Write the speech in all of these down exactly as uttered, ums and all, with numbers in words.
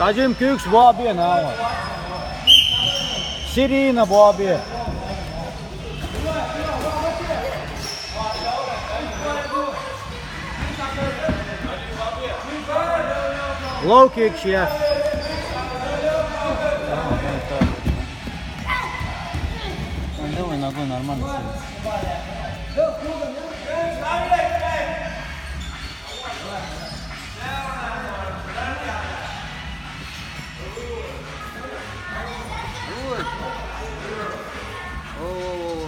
Tajim kicks boah bie now. Sirina boah bie. Low kicks, yeah. Нормально. Good. Oh, oh, oh.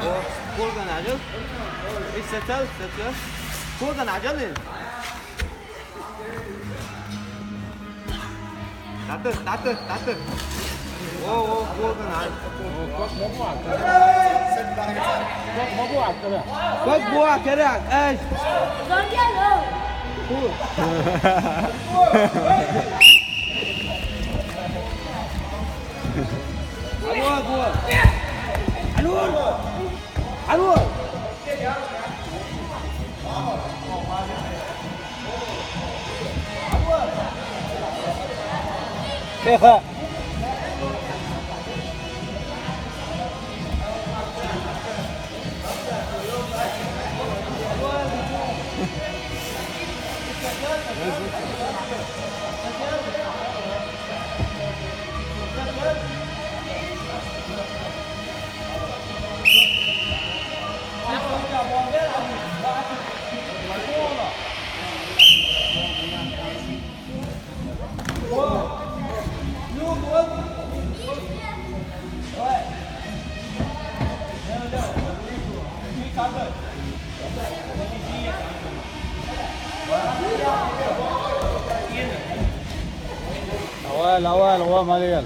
Oh, goal kan ada. Eh, settle, settle. Goal kan ada ni. Tata, tata, tata. Oh, oh, goal kan ada. Kok mau buat kena? Kok mau buat kena? Eh. Alur, alur. Alur. Peha. Awal, awal, awal, Mariel.